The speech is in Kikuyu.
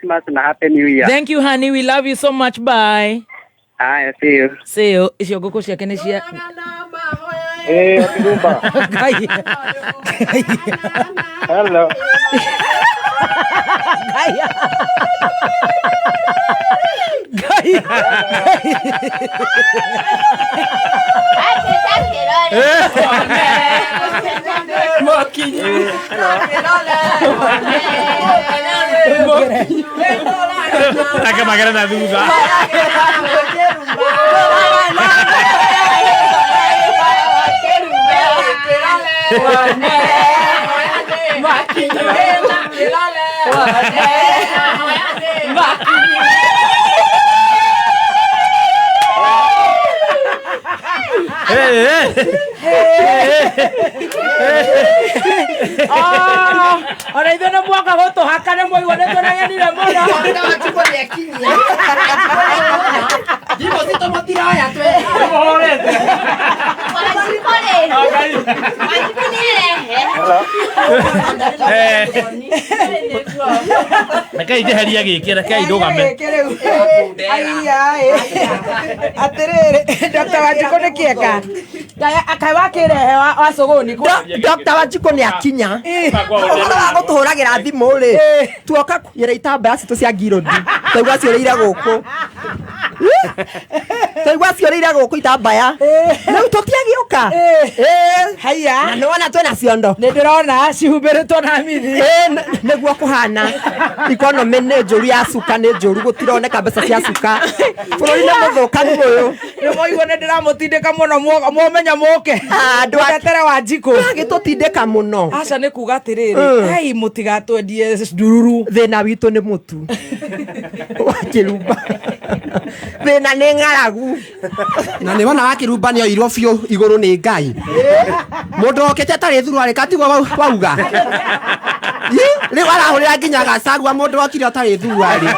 Christmas na Happy New Year. Thank you, honey. We love you so much. Bye. Haya, see you. See you. Icio ngũkũ ciake nĩ cia Eh, Kirumba. Ngai. Ngai. Hello. Ngai. Ngai. Akamagera na thutha. Ah, ona ithuĩ nĩ mwoka gũtũhaka nĩ mwaigua nĩ tũregenire mũno. Thimũ citũ mũtiroya twĩ Rekei njeherie gĩkĩ, rekei ndũgame. Gĩkĩ rĩu. Aiya, ĩ. Atĩrĩrĩ, Dr. Wanjikũ nĩ kĩeka. Kaĩ wakĩrehe wa cũgũni Dr. Wanjikũ nĩ akinya. Ũhoro wa gũtũhũragĩra thimũ rĩ, tuoka kũiyĩra itambaya citũ cia ngirũndi, twaigua ciũrĩire gũkũ. Twaigua ciũrĩire gũkũ itambaya. Rĩu tũtiagĩũka. Haiya. Na nĩwona twĩna ciondo. Nĩ ndĩrona cihumbĩrĩtwo na mithi. Nĩguo kũhana. Economy nĩ njũru ya cuka nĩ njũru, gũtironeka mbeca cia cuka. Bũrũri nĩ mũthũkanu ũyũ. Nĩ mwaigua nĩ ndĩramũtindĩka mũno mwomenya mũke. Ah, andũ a- Mũtetere Wanjikũ. Agĩtũtindĩka mũno. Aca nĩ kuga atĩrĩrĩ, hei mũtigatwendie ndururu. Thĩna witũ nĩ mũtu wa kĩrumba, thĩna nĩ ng'aragu. Na nĩ wona wa kĩrumba nĩ oirwo biũ igũrũ nĩ Ngai. Mũndũ okĩte atarĩ thuruarĩ katigwo wauga. Ĩ, rĩu arahũrĩra nginya Gachagua mũndũ okire atarĩ thuruarĩ.